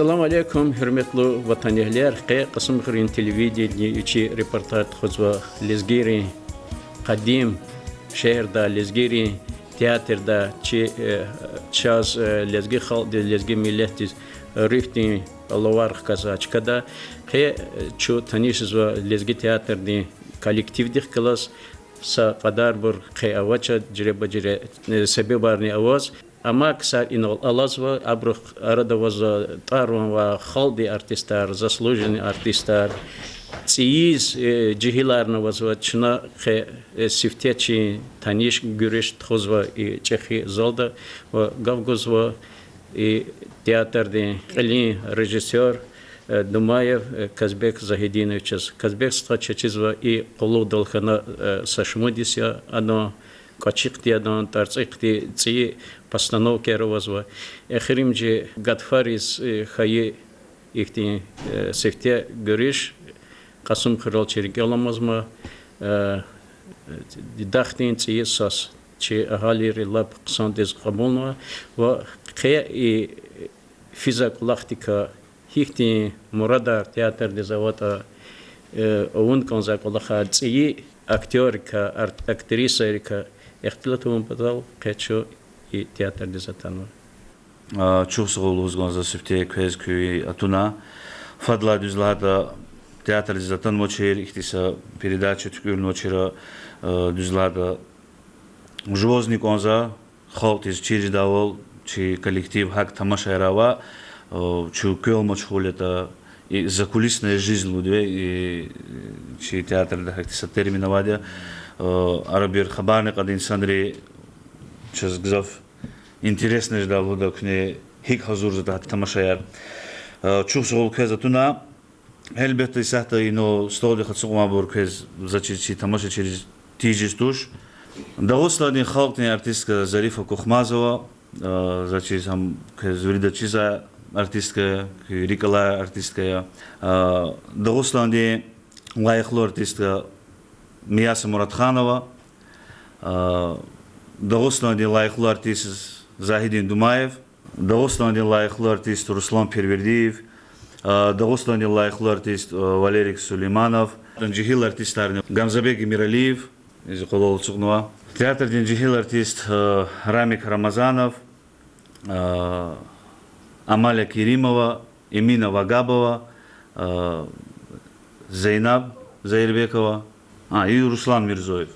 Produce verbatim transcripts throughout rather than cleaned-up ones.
Салам алейкум, гьуьрметлу ватанэгьлияр! Къе Кьасумхуьруьн телевиденидин вичи репортаж тухузва лезгийрин къадим шегьерда, лезгийрин театрда, чи, э, чаз, э, лезги халкьдиз, лезги миллетдиз руьгьдин алавар хкажзавай чкада. Къе, э, чун таниш жезва лезги театрдин коллективдихъ галаз. Са кьадарбур къе авач, жуьреба-жуьре, э, себебарни аваз. Амма ксар инал алазва, абурухъ арада авазва тӀвар-ван авай халкьдин артистар, заслуженный артистар, цӀийиз, э, жегьиларни авазва. Чна къе, э, сифте чи таниш гуьруьш тухузва и чӀехи залда ва гаф гузва и театрдин кьилин режиссёр, э, Думаев, э, Казбек Загьидиновичаз. Казбек стха чаз чизва и къуллугъдал хьана, э, са шумуд йис я, адан кӀвачихъди, адан тӀварцӀихъди цӀийи постановкаяр авазва. Эхиримжи гатфариз, э, хьайи ихьтин, э, сифте гуьруьш Кьасумхуьрел чи рикӀел аламазма, э, дахдин цӀийи свас чи агьалийри лап хъсандиз кьабулнава ва къе и физвай кӀвалахдикай, гьихьтин мурадар театрдиз аватӀа, э, авун кӀанзавай кӀвалахар, цӀийи актёррикай, ар-, актрисайрикай ихтилат авун патал къе чун и театрдиз атанва. А, чухсагъул лугьуз кӀанзава сифте квез, куьн атуна. Фадлай, дуьз лагьайтӀа, театрдиз атанвачир, ихьтин са передача туькӀуьрнавачир, а, дуьз лагьайтӀа, жувазни кӀанзава халкьдиз чир жедайвал, чи коллектив гьакӀ тамашаяр авай, а, чун квел машгъул ятӀа, и закулисная жизнь лугьудвай, и чи театрда гьахьтин са термин авайди я, а, арабир хабарни кьадай инсанри чаз гзаф интересно жеда лугьуда, куьне гьикӀ гьазурзаватӀа тамашаяр. А, чухсагъул квез атуна. Гьелбетда, исятда инал столдихъ ацукьнавайбур квез, заз чиз, чи тамашачийриз тийижиз туш. Дагъустандин халкьдин артистка Зарифа Кухмазова, а, заз чиз, гьам квез вирида чизвай артистка я, куь рикӀ алай артистка я. А, Дагъустандин лайихлу артистка Мияса Муратханова, а, Дагъустандин лайихлу артист Загьидин Думаев, Дагъустандин лайихлу артист Руслан Первердиев, а, Дагъустандин лайихлу артист, а, Валерий Сулейманов, жегьил артистарни Гамзабек Эмиралиев, изи къвалал ацукьнава. Театрдин жегьил артист, а, Рамик Рамазанов, а, Амаля Керимова, Эмина Вагабова, а, Зейнаб Зайирбекова, а, и Руслан Мирзоев.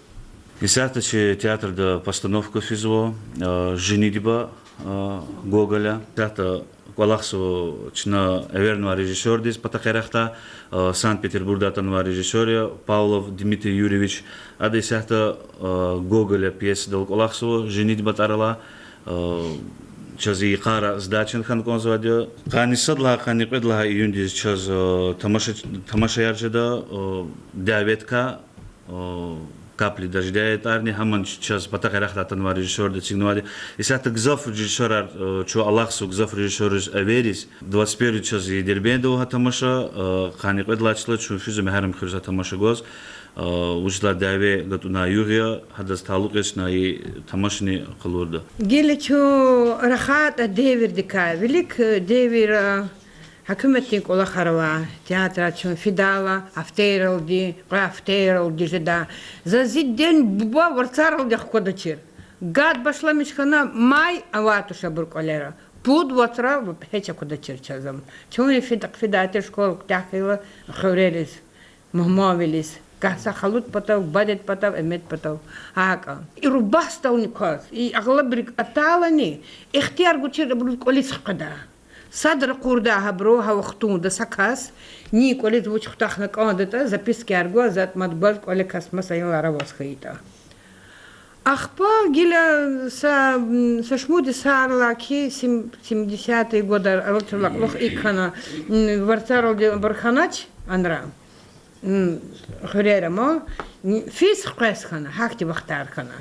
Исятда чи театрда постановка физва, а, Жини диба, а, Гоголя. Исятда кӀвалахзава чна эвернавай режиссёрдиз, патахъай рехъ, а, Санкт-Петербургдай атанвай режиссёр я Павлов Дмитрий Юрьевич. Ада исятда, а, Гоголя пьесадал кӀвалахзава Жини диба тӀвар алай. А, чаз и йикъара сдачани хьана кӀанзавайди я. Къанни сад лагьай, къанни кьвед лагьай июндиз чаз, а, тамаша-, тамашаяр жеда, а, дяведикай, а, Капли дождя ятӀани, гьамни чаз патахъай рехъ атанвай режиссёрди эцигнавайди я. Исятда гзаф режиссёрар, а, чун алахъзава, гзаф режиссёрриз эвериз. Двадцать первый чаз и Дербентда ава гьа тамаша, а, къанни кьвед лагьай числа чун физва Мегьарамдхуьруьз гьа тамаша гваз. А, вучиз лагьайтӀа дяве гатӀунай югъ я, гьадаз талукь яз чна и тамашани къалурда. Гила чун рахайтӀа девирдикай, вилик девир, а, гьукуматдин кӀвалахар авай театрар чун фидайла, Афтейралди, кьве Афтейралди жеда. За зи ден буба варцаралди хквадачир. Гад башламиш хьана, май авай туш абур кӀвалера. Пуд вацра гьич аквадачир чаз ам. Чун фида-, фидай тир школа куьтягь хьайила хуьрериз, мугьманвилиз. Гагь са халуд патав, бадед патав, эмед патав. ГьакӀа. И рубасдални кваз, и агълабрик атайлани, ихтияр гучир абуруз кӀвализ хкведай. Сад ракъурдай гьабуру гьа вахтунда са кас, ни кӀвализ вуч хутахна кӀандатӀа, запискаяр гва, затӀ-мад гваз кӀвале кас маса инлар аваз хьайитӀа. Ахпа гила са, м, са шумуд йисарилай хьи, сем-, семидесятые годар алачирла кьулухъ икӀ хьана, м, варцаралди абур хьанач анра, м, хуьрера ма, м, физ хквез хьана, гьахьтин вахтар хьана.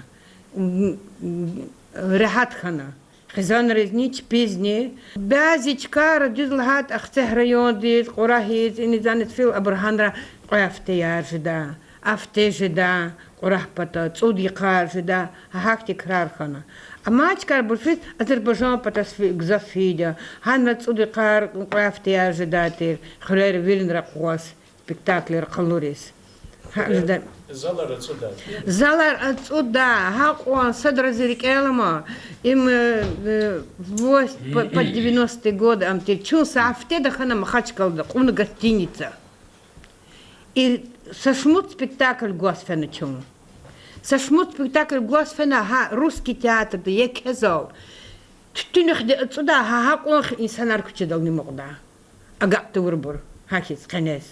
М, м, регьят хьана. Хизанризни, чпизни. Бязи чкайра, дуьз лагьайтӀа, Ахцегь райондиз, Кьурагьиз, иниз-аниз фил абур гьанра кьве гьафтеяр жеда. Афте жеда, кьурагь пата цӀуд йикъар жеда, гьа гьахьтин крар хьана. Амма чкайбур физ Азербайжан патаз фи-, гзаф фейиди я. Гьана цӀуд йикъар, кьве афтеяр жеда тир, хуьрера вилинра къугъваз спектакльар къалуриз. Гьа, жеда. Залар ацӀуда, гьакьван садра зи рикӀел ама, им, э, восемьдесят по, по девяностый год ам тир. Чун са афтеда хьана Махачкалада, кьуна гостиница. И са шумуд спектакль гваз фена чун. Са шумуд спектакль гваз фена гьа русский театрда, еке зал. Туьтуьнихъди ацӀуда, гьа гьакьван инсанар куьчедал амукьда. Агакь тавурбур, гьахьиз къенез.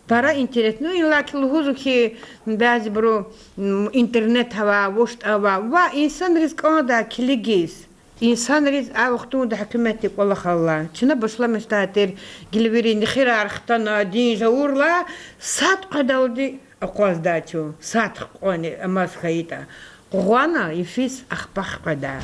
Пара интересно, ну, иллаки лугьузва хьи, бязибуру, м, интернет ава, вучтӀа ава, ва инсанриз кӀандай килигиз. Инсанриз а вахтунда гьукуматди кӀвалахайла, чна башламишдай тир, гила вири нехирар хтана, дин жагъурла, сад къведалди акъваздай чун, сад кьванни амаз хьайитӀа. Къугъвана йифиз ахпа къведа.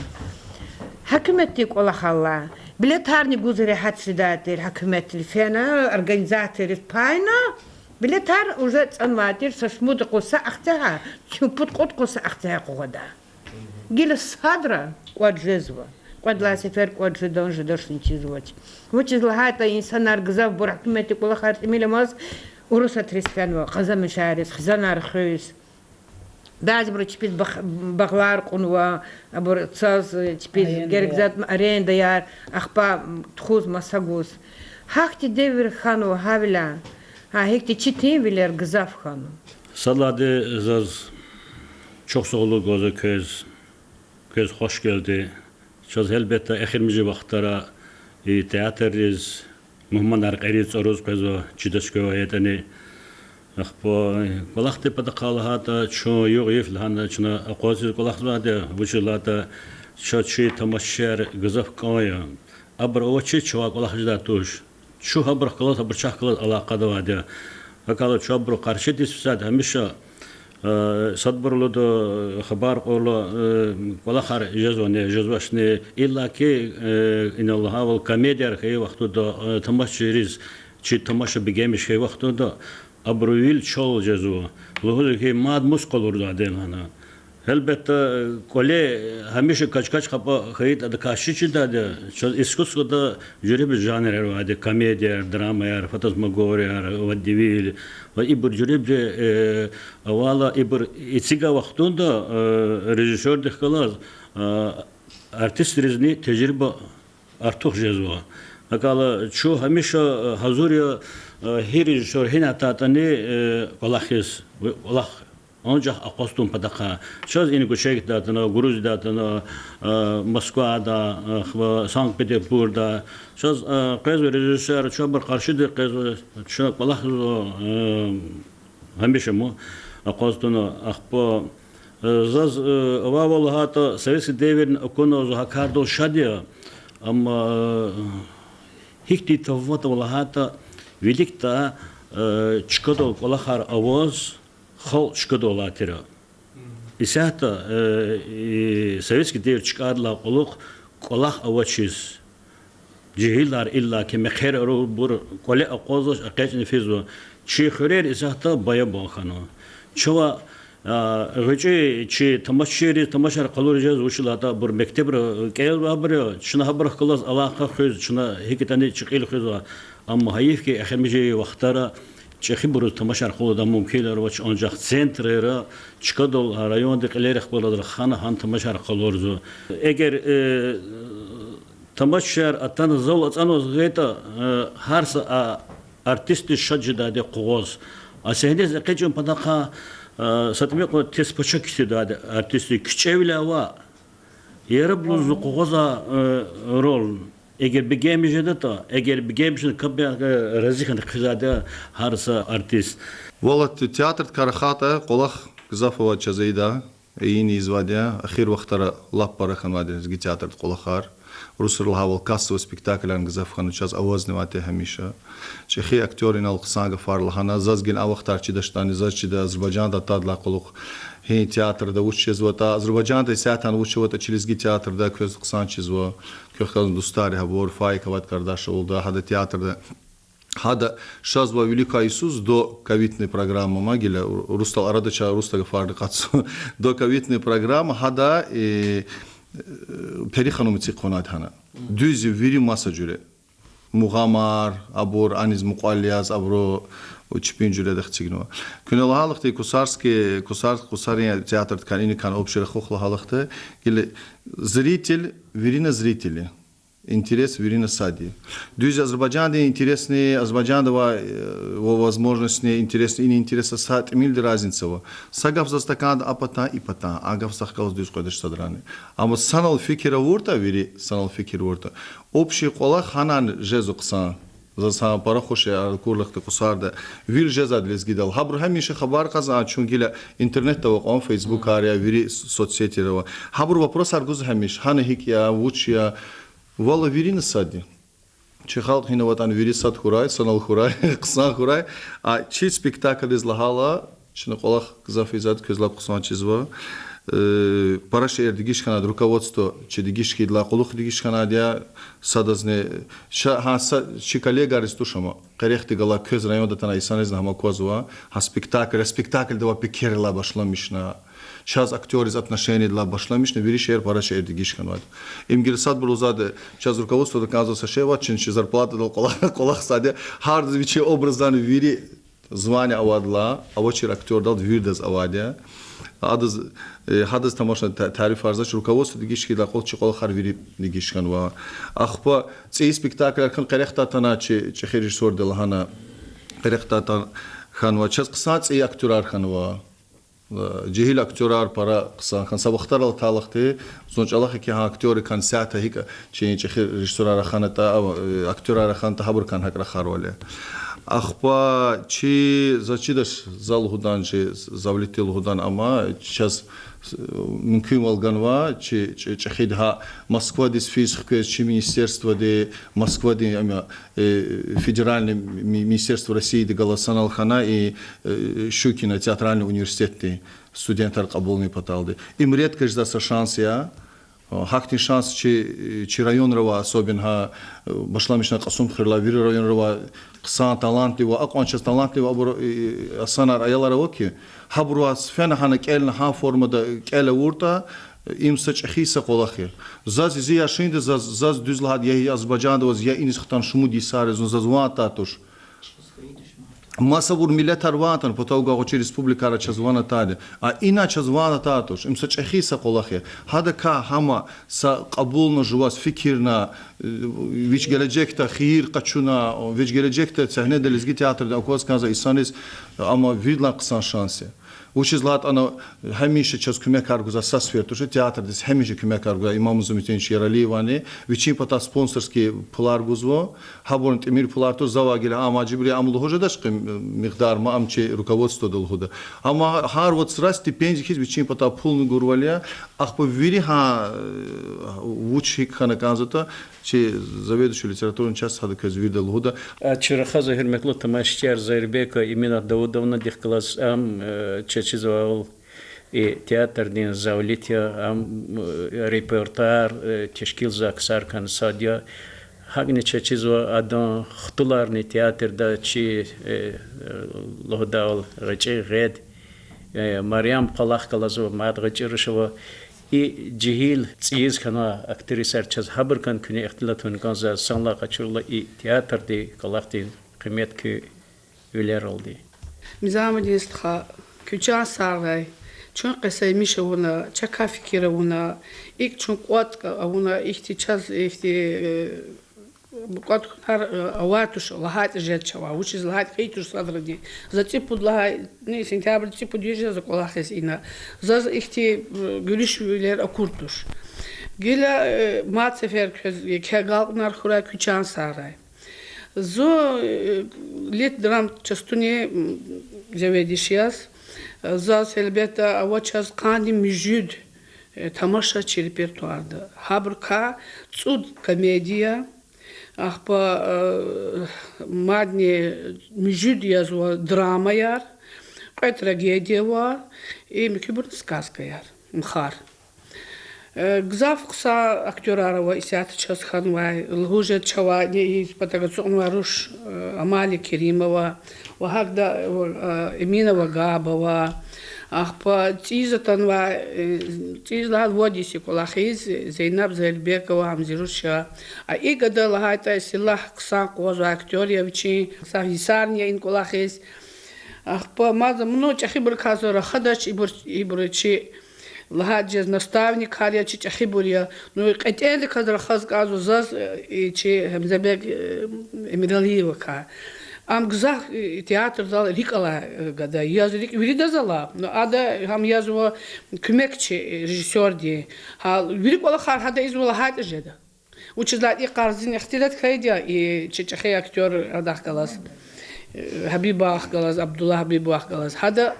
Гьукуматди кӀвалахайла, билетарни гуз регьят жедай тир, гьукуматди фена, организаторриз пайна, билетар уже цӀанвай тир, са шумуд къуз са ахцегьа, чун пуд-кьуд къуз са ахцегьа къугъвада. Гила садра кӀватӀ жезва. Кьвед лагьай сефер кӀватӀ жедан жедачни чизвач. Вучиз лагьайтӀа инсанар гзафбур, гьукуматдин кӀвалахар тӀимил амаз, Урусатриз фенва, къазанмишариз, хизанар хуьз. Бязибуру чпиз бах-, багълар кьунва, абур цаз, чпиз герек затӀ, арендаяр, ахпа тухуз маса гуз. Гьахьтин девир хьанва гьавиляй, гьа гьихьтин четинвилер гзаф хьанва. Сад лагьайди, заз чухсагълугъ гузва квез, квез хвашгелди. Чаз гьелбетда эхиримжи вахтара и театрриз мугьманар кьериз, цӀуруз къвезва, чидач квевай ятӀани. Ахпа кӀвалахдин патахъай лагьайтӀа, чун югъ-йиф лагьана чна акъвазиз кӀвалахзавайди я, вучиз лагьайтӀа чаз чи тамашачияр гзаф кӀан я. Абур авачиз чавай кӀвалах жедай туш. Чун гьабурухъ галаз, абур чахъ галаз алакъада авайди я. ГьакӀ хьайила чун абуру къаршидиз физвайди гьамиша, садбуру лугьуда, хабар кьурла, кӀвалахар жезвани, жезвачни, иллаки, инал лагьайвал, комедияр хьайи вахтунда, тамашачийриз, чи тамаша бегенмиш хьайи вахтунда абуру вил чал жезва. Лугьузва хьи, мад мус къалурзавайди я лагьана. Гьелбетда, кӀвале гьамиша кач-кач хапӀа хьайитӀа, адакай ши чидайди я, чаз искусствода жуьреба жанрар авайди: комедияр, драмаяр, фантасмагорияр, водевиль. Ва ибур жуьреба, авайла ибур эцигай вахтунда, режиссёрдихъ галаз, артистризни тежриба артух жезва. ГьакӀ хьайила чун гьамиша гьазур я, гьи режиссёр гьина атайтӀани, кӀвалахиз, кӀвалах анжах акъваз тун патахъай. Чаз Ингушетиядай атана, Грузиядай атана, Москвадай, Санкт-Петербургдай. Чаз къвезва режиссёрар, чун абур къаршиди къвезва, чна кӀвалахзава, гьамиша ам акъваз туна. Ахпа заз авайвал лагьайтӀа, советский девирни акунзава, гьа кардал шад я. Амма гьихьтин таватӀ ава лагьайтӀа, виликдай чкадал кӀвалахар аваз, халкь чкадал алай тир. Исятда советский девир чкӀайдалай кьулухъ кӀвалах авачиз, жегьилар иллаки мехъерарбур кӀвале акъвазвач, экъечӀна физва. Чи хуьрер исятда баябан хьанва. Чавай гъвечӀи чи тамашачийриз тамашар къалуриз жезва, вучиз лагьайтӀа абур мектебра кӀелзавайбур я, чна гьабурухъ галаз алакъа хуьз, чна гьикӀ ятӀани чи кьил хуьзва. Амма гьайиф хьи, эхиримжи вахтара чӀехибуруз тамашар къалурдай мумкинвилер авач, анжах центрра, чкадал, райондин кьилерихъ галаз рахана гьана тамашар къалурзава. Эгер тамашачияр атана, зал ацӀанваз гъайитӀа, гьар са артистдиз шад жедайди къугъваз. А сегьнедиз экъечӀун патахъай са тӀимикьван тестпачагь кицӀидайди артистдиз, кичӀевиляй ваъ, яраблуз къугъвазвай роль. Эгер бегенмиш жедатӀа, эгер бегенмиш жеда, капӀ рази хьана хъфизвайди я гьар са артист. Валлагь, театрдин кар ахъайтӀа, кӀвалах гзаф авайди чаз ийида, ийин ийизвайди я, эхир вахтара лап пара хьанвайди я лезги театрдин кӀвалахар. Урусри лагьайвал, кассовый спектаклярни гзаф хьанва, чаз авазни авайди я гьамиша. ЧӀехи актёр инал хъсан гафар лагьана, заз гила а вахтар чидачтӀани, заз чида Азербайжанда атайдалай кьулухъ гьи театрда вуч жезватӀа, Азербайжанда исятда вуч аватӀа, чи лезги театрда квез хъсан чизва, квехъ галаз дустари гьабур, Фаик авайди Кардашовалда, гьада театрда Гьада шаз ва вилик квай йисуз до ковидный программа ма гила, русдал арада ча-, русдал гафарни къачу. До ковидный программа гьада, э, Пери ханум эциг кьунвайди гьана. Дуьз я, вири маса жуьре. Мугъамар, абур, аниз мукьвал яз, абуру чпин жуьредихъ эцигнава. Куьне лагьайтӀа, кусарский, кусар-, кусарин театрдикай, иникай общий рахух лагьайтӀа, гила зритель, вирина зритель я. Интерес вирина сад я. Дуьз я, Азербайжандин интересни, Азербайжанда авай, э, ва возможностни интересни, ина интересда са тӀимилди разница ава. Са гаф заз такӀанда а патан, и патан, а гаф захъ галаз дуьз къведач садрани. Амма санал фикир авуртӀа вири, санал фикир авуртӀа, общий кӀвалах гьанани жезва хъсан. Заз гьа пара хуш я, акурлахъди кусарда. Вил жезвайди лезгидал. Гьабуру гьамиша хабар кьаз, а чун гила интернетда ава кьван, Фейсбукар я, вири соцсетьер ава. Гьабуру вопросар гуз гьамиша, гьана гьикӀ я, вуч я. Валлагь, вирина сад я. Чи халкь гьина аватӀани вири сад хьурай, санал хьурай, хъсан хьурай. А чи спектаклдиз лагьайтӀа, чна кӀвалах гзаф ийизвайди, квез лап хъсан чизва. Э, пара шейэр дегиш хьанвайди, руководство чи дегиш хьайидалай кьулухъ дегиш хьанвайди я, садазни, ша-, гьа са-, чи коллегариз туш ама. Къерехдихъ галай квез районда атанвай инсанризни гьам аквазва, гьа спектакль, а спектакльда авай пекерилай башламишна, чаз актёриз отношениедилай башламишна, вири шейэр, пара шейэр дегиш хьанвайди. Им гила садбур лугьузвайди, чаз руководствода кӀанзавай са шей ава, чна чи зарплатадал кӀвалах, кӀвалахзавайди я, гьардаз вичин образда вири звание авайдалай, авачир актёрдалди виридаз авайди я. Адаз, э, гьадаз тамашна та-, тарифарзавач, руководство дегиш хьайидалай кьулухъ чи кӀвалахар вири дегиш хьанва. Ахпа цӀийи спектакляр хьана къерехдай атана чи чӀехи режиссёрди лагьана, къерехдай атана хьанва. Чаз хъсан цӀийи актёрар хьанва. Жегьил актёрар пара хъсан хьана. Са вахтарал атайлахъди, зун чӀалахъ хьи, гьа актёррикай сятда гьикӀ чи чӀехи режиссёрар аханатӀа, а, э, актёрар аханатӀа, гьабурукай гьакӀ рахарвал я. Ахпа чи, заз чидач, за лугьудан чи, завлитди лугьудан, амма чаз, э, мумкинвал ганва чи, чи чӀехиди гьа Москвадиз физ хквез, чи министерстводи, Москвадин, ам, э, федеральный ми-, министерство Россияди галаз санал хьана и, э, Щукина театральный университетдин студентар кьабулунин паталди. Им редко жезвай са шанс я. Гьахьтин шанс чи, чи районра авай, особенно гьа, э, башламишна Кьасумхуьрелай, вири районра авай хъсан талантлу ва акьван чаз талантлу абур, э, инсанар, аялар ава хьи, гьабурувай фена гьана кӀелна, гьа формада кӀел авуртӀа, им са чӀехи са кӀвалах я. Заз зи яшинда, заз, заз дуьз лагьайтӀа, я Азербайжанда аваз, я иниз хтана шумуд йисар я зун, заз ван атайди туш. Масабур миллетар ван атана, патав гвай гъвечӀи республикайра чаз ван атайди. А ина чаз ван атайди туш. Им са чӀехи са кӀвалах я. Гьадакай гьам са кьабулна жуваз фикирна, э, вич гележегда хийир къачуна, вич гележегда сегьнеда лезги театрди акваз кӀанзавай инсанриз, амма виридалай хъсан шанс я. Вучиз лагьайтӀа ана гьамиша чаз куьмекар гузвай са сфера туш, театрдиз гьамиша куьмекар гузвай Имам Изамудинович Яралиевани, вичин патай спонсорский пулар гузва, гьабурни тӀимил пулар туш, завай гила ам, а жибуру ам лугьуз жедач, къим-, микьдар ма, ам чи руководствода лугьуда. Амма гьар вацра стипендия хьиз вичин патай пулни гурвал я, ахпа вири гьа, э, вуч гьикӀ хьана кӀанзаватӀа, чи заведующий литературной части гьада квез вирида лугьуда. А чи рахазвай, гьуьрметлу тамашачияр, Зайирбекова Эмина Давудовнадихъ галаз ам, э, чаз чизвайвал, и театрдин завлит я, ам, э, репертуар, э, тешкилзавай ксарикай сад я. ГьакӀни чаз чизва адан хтуларни театрда чи, э, э, лугьудайвал, гъвечӀи гъед, э, Марьям кӀвалах галазва, мад гъвечӀи руш ава. И жегьил цӀийиз хьанвай актрисаяр, чаз гьабурукай куьне ихтилат авуна кӀанзава, санлай къачурла и театрдин кӀвалахдин къимет куь вилералди. Мизамудин стха, куь чан сагърай. Чун къе са емиш авуна, чакай фикир авуна, икӀ чун кӀватӀ авуна, ихьтин чаз, ихьтин, э, кӀватӀ хьунар, э, авай туш лагьайтӀа жеда чавай, вучиз лагьайтӀа хьайи туш садрани. За цӀипуд лагьай, ну, сентябрдин цӀипуд я жезва за кӀвалахиз ина. Заз ихьтин, э, гуьруьшвилер акур туш. Гила, э, мад сефер квез еке агалкьунар хьурай, куь чан сагърай. Зун, э, Литдрам частунин, м, заведующий яз. Заз, гьелбетда, ава чаз къанни муьжуьд, э, тамаша чи репертуарда. Гьабурукай цӀуд комедия, ахпа, э, мадни муьжуьд язва драмаяр, кьве трагедия ава, и муькуьбурни сказкаяр, мхар. Э, гзаф хъсан актёрар ава исятда чаз хьанвай, лугьуз жеда чавай, и патав ацукьнавай руш, э, Амалия Керимова, ва гьакӀда, э, Эмина Вагабова, ахпа цӀийиз атанвай, э, цӀийиз лагьайла вад йис я кӀвалахиз, Зейнаб Зайлибекова, гьам зи руш я. А икӀ гада лагьайтӀа, силлагь хъсан къвазвай актёр я вичин, са йисарни я ина кӀвалахиз. Ахпа мад, ну, чӀехибур кӀанзава, рахадач ибур, ибур чи лагьайтӀа жез наставникар я, чи чӀехибур я. Ну, кьетӀендаказ рахаз кӀанзава заз, э, и чи Гьамзабег, э, Эмиралиевакай. Ам гзаф, э, театрдал рикӀ алай, э, гада я, вирида ала. Ну, ада гьам язва куьмекчи, э, режиссёрдин. Гьа, вири кӀвалахар гьада ийизва лагьайтӀа жеда. Вучиз лагьайтӀа и къарздин ихтилат хьайиди я, и чи чӀехи актёр адахъ галаз, э, Гьабибахъ галаз, Абдуллагь Гьабибовахъ галаз. Гьада,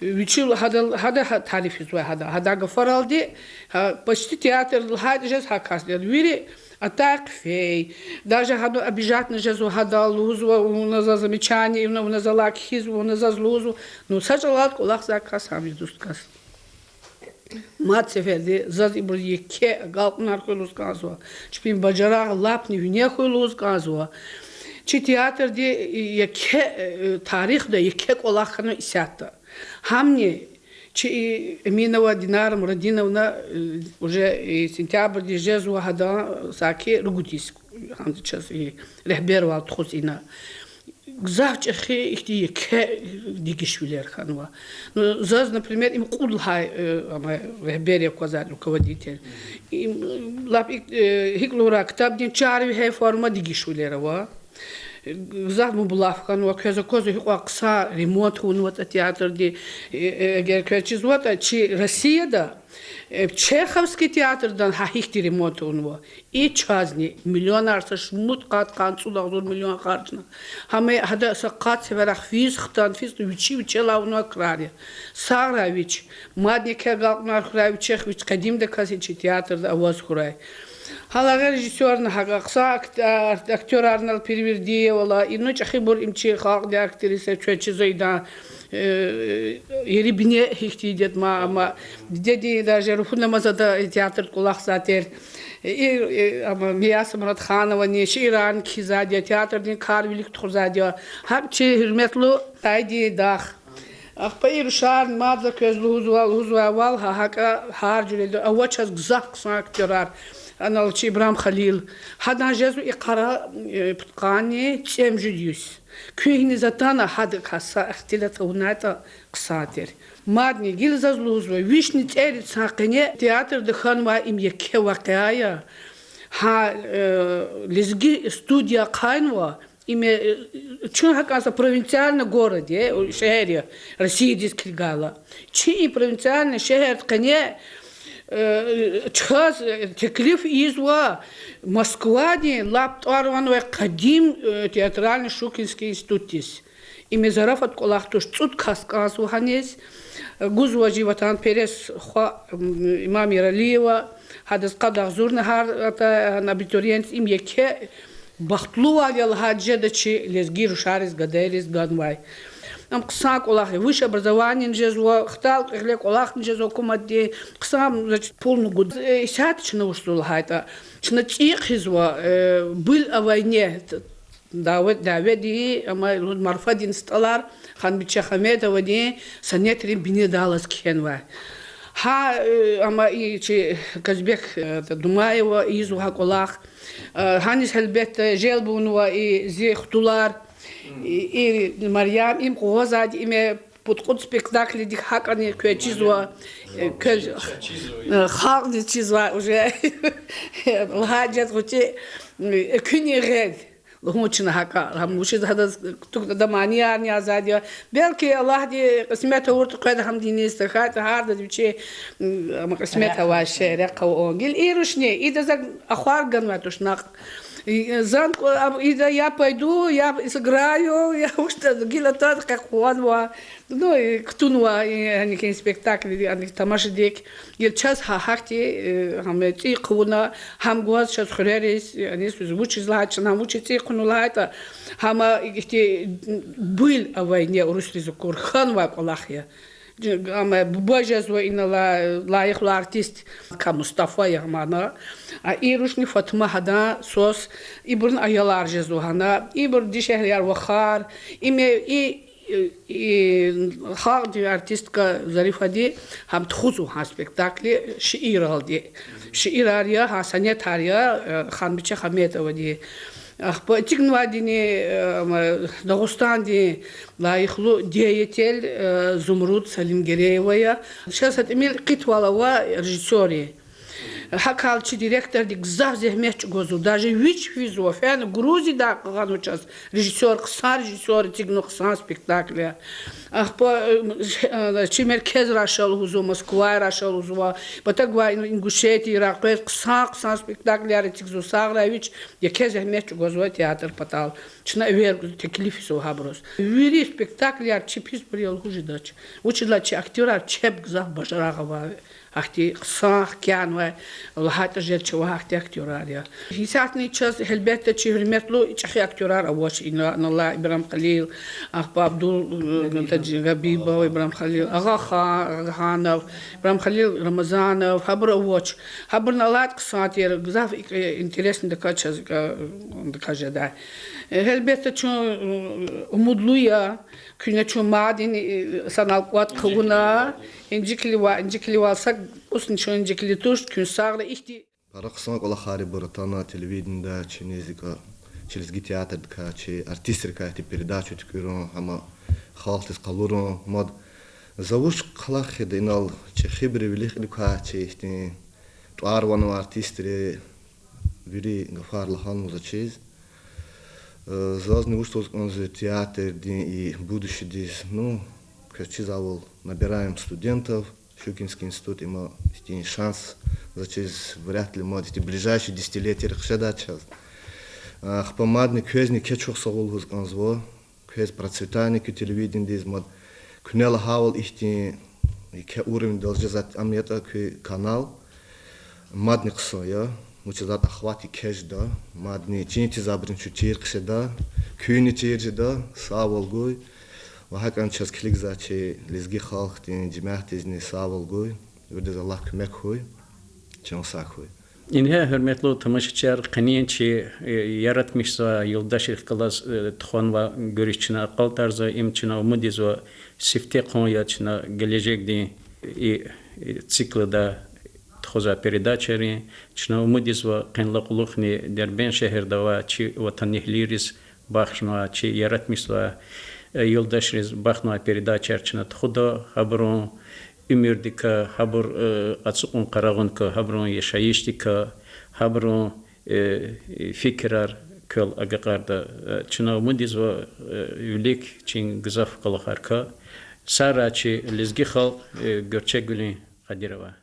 вичи гьада, гьада гьа тариф ийизвай гьада. Гьадан гафаралди, гьа, почти театр лагьайтӀа жез гьа касди я. Вири атай-хъфей. Даже гьадан обижаться жезва гьадал, лугьузва, вуна заз замечание ийизвани, вуна заз алай кхьизва, вуна заз лугьузва. Ну, са чӀалал кӀвалахзавай кас гьам я, дуст кас. Мад сеферда заз ибур еке агалкьунар хьуй лугьуз кӀанзава. Чпин бажарагъ лапни вине хьуй лугьуз кӀанзава. Чи театрди еке, э, тарихда еке кӀвалах хьанва исятда. Гьамни чи Эминова Динара Мурадиновна, э, уже, э, сентябрдиз жезва гьадан саки ругуд йис, гьам чаз, э, регьбервал тухуз ина. Гзаф чӀехи ихьтин еке дегишвилер хьанва. Ну, заз, например, им кьуд лагьай, э, ама, регьбер я квазар, руководитель. Им, лап ик-, э, гьикӀ лугьурай, ктабдин чар вегьей форма дегишвилер ава. Гзаф мубулав хьанва, квез аквазва гьикьван хъсан ремонт авунватӀа театрди, э, э, эгер квез чизватӀа, чи Россияда Э, Чеховский театрдани гьа гьихьтин ремонт авунва. И чазни миллионар, са шумуд къат къанни цӀуд агъзур миллион харжна. Гьам гьада са къад сеферда физ хтан, физ вичи вичелай авунвай крар я. Сагърай вич. Мадни еке агалкьунар хьурай вичихъ, вич къадимдаказ и чи театрда аваз хьурай. Гьалагъа режиссёрни гьакӀа, хъсан акт-, а-, актёрарнал Пирвердиевал, и, ну, чӀехибур им чи халкьдин актриса, квез чизва идан, э, ери бине гьихьтинди я, ма, ама дидедин даже руфунамаз ада театрда кӀвалахзавай тир. И, и, ама Мияса Муратхановани шиирарни кхьизвайди я, театрдин кар вилик тухузвайди я. ГьакӀ чи гьуьрметлу Тайдин дах. Ахпа и рушарни мад за квез лугьузва, лугьузвайвал, гьа, гьакӀа гьар жуьредин ава чаз гзаф хъсан актёрар. Анал чи Ибрагьим Халил. Гьадан жезва и къара, э, пудкъанни цӀемуьжуьд йис. Куьн гьиниз атана, гьадакай са ихтилат авунайтӀа хъсан тир. Мадни гила заз лугьузва, вишни цӀерид йисан къене театрда хьанвай им еке вакъиа я. Гьа, э, лезги студия ахъайнава, им, э, чун гьакӀан са провинциальный город я, шегьер я, Россиядиз килигайла. Чи и провинциальный шегьердин къене, э, чаз, э, теклиф ийизва Москвадин лап тӀвар-ван авай къадим, э, театральный Щукинский институтдиз. Им зарафат кӀвалах туш, цӀуд кас кӀанзава гьаниз. Гузва чи ватанперес хва, м, Имам Яралиева, гьадаз къад агъзурни гьар атай, гьана абитуриентдиз, им еке бахтлувал я лагьайди жеда чи лезги рушариз, гадайриз ганвай. Ам хъсан кӀвалах я, высшее образованиени жезва, хтал кьиле кӀвалахни жезва гьукуматдин, хъсан, значит, пулни гуда. Э, исятда чна вучзава лагьайтӀа, чна цӀийи хъийизва, э, Быль о войне, Дяве-, Дяведин, ама лугьуз Марфадин СтӀалар, Ханбиче Хамедовадин сонетрин бинедаллаз кхьенвай. Гьа, э, ама и чи Казбек, э, Думаева ийизва гьа кӀвалах. Э, гьаниз гьелбетда желб авунва и зи хтулар, и, и Марьям, им къугъвазвайди, им пудкъуд спектакльдик гьакӀани квез чизва, э, квез, э, халкьдиз чизва уже. Лагьай жез гъвечӀи, э, экуьнин гъед лугьун чна гьакӀа, гьам вучиз гьадаз кутуна манияр язавайди я. Белки Аллагьди кьисмет авуртӀа къведа гьамдиниз, тахьайтӀа гьардаз вичин, м, ама кьисмет авай шей, рехъ ава он. Гила и рушни, ида за ахвар ганвай туш накь. И, зан кӀва-, ам, ида я пойду, я сыграю, я вуч тӀа, гила тӀвар къекъванва. Ну, и кутунва, и, гьаникин спектакль, гьаник тамашадик. Гила чаз гьа гьахьтин, э, гьам цӀийи хъувуна, гьам гваз чаз хуьрериз, яни вучиз лагьайтӀа чна гьам вучиз цӀийи хъувуна лагьайтӀа, гьам ихьтин Быль о войне урусриз акур хьанвай кӀвалах я. Ама буба жезва инал лайихлу артист, ка Мустафа я гьамана. А и рушни Фатма гьадан свас, ибурун аялар жезва гьана. Ибур дишегьлияр, вахар, име и, и халкьдин артистка Зарифади гьам тухузва гьа спектакли шииралди. Шиирар я, гьа сонетар я, э, Ханбиче Хаметовади. Ахпа эцигнавайдини, э, ма, Дагъустандин лайихлу деятель, э, Зумруд Салимгереева я. Чаз гьа тӀимил хъитвал ава режиссёрри. ГьакӀ хьайила чи директорди гзаф зегьмет чӀугвазва. Даже вич физва, фена Грузиядай къугъванва чаз режиссёр, хъсан режиссёр эцигнава хъсан спектакль я. Ахпа, э, чи меркезрай ша лугьузва, Москвайрай ша лугьузва, патав гвай Ингушетиядай къвез хъсан-хъсан спектакльяр эцигзава, сагърай вич, еке зегьмет чӀугвазва театр патал. Чна эвер гуз теклифзава гьабуруз. Вири спектакльяр чи писбур я лугьуз жедач. Вучиз лагьайтӀа чи актёрар чеб гзаф бажарагъ авай, ахьтин хъсан, хкянавай, лагьайтӀа жед чавай ахьтин актёрар я. Исятни чаз, гьелбетда, чи гьуьрметлу чӀехи актёрар авач, ина, ина Ибрагьим Халил, ахпа Абдул, э, Габибов, Габибов, Ибрагьим Халил, Агъахан Агъаханов, Ибрагьим Халил Рамазанов, гьабур авач. Гьабурни алайд хъсан тир, гзаф ик-, интересныйдаказ чаз икӀа, даказ жедай. Э, гьелбетда, чун, э, умудлу я, куьне чун мадни, э, санал кӀватӀ хъувуна, инжиклива, инжикливал са кӀусни чун инжикли туш, куьн сагърай ихьтин. Пара хъсан кӀвалахар ибур атана телевиденида, чиниз икӀа, чи лезги театрдикай, чи артистрикай ихьтин передача туькӀуьрун, гьам халкьдиз къалурун, мад за вуч кӀвалах хъийида, инал чӀехибуру вилик-виликай чи ихьтин тӀвар-ван авай артистри вири гафар лагьанва заз чиз. Э, зазни вуч лугьуз кӀанзава театрдин и будущийдиз, ну, квез чизвайвал, набираем студентов, Щукинский институт, има ихьтин шанс заз чиз вряд ли мад ихьтин ближайший десятилетиера хъжедач чаз. Ахпа мадни квезни кечвахьзава лугьуз кӀанзава. Квез процветание куь телевиденидиз, мад куьне лагьайвал ихьтин еке уровеньдал жезвай ам ятӀа куь канал, мадни хъсан я, вучиз лагьайтӀа охват еке жеда, мадни чин тийизвайбурни чир хъжеда, куьнни чир жеда, сагъвал гуй. Ва гьакӀни чаз килигзавай чи лезги халкьдин жемятдизни сагъвал гуй, виридаз Аллагь куьмек хьуй, чан сагъ хьуй. Ингье, гьуьрметлу тамашачияр, къенин чи, э, яратмишзавай юлдашрихъ галаз, э, тухванвай гуьруьш чна акьалтӀарзава, им чна умудзава, сифте хъсан я чна гележегдин и, и циклда тухузвай передачайрин. Чна умудзава, къенлай кьулухъни Дербент шегьерда авай чи ватанэгьлийриз бахшнавай, чи яратмишзавай, э, юлдашриз бахшнавай передачаяр чна тухуда, гьабурун уьмуьрдикай, гьабур, э, ацукьун-къарагъуникай, гьабурун яшайишдикай, гьабурун, э, фикирар квел агакьарда. Э, чна умудзава, э, вилик чи гзаф кӀвалахар ква. Сагърай чи лезги халкь, э, гуьрчегвилин къадир авай.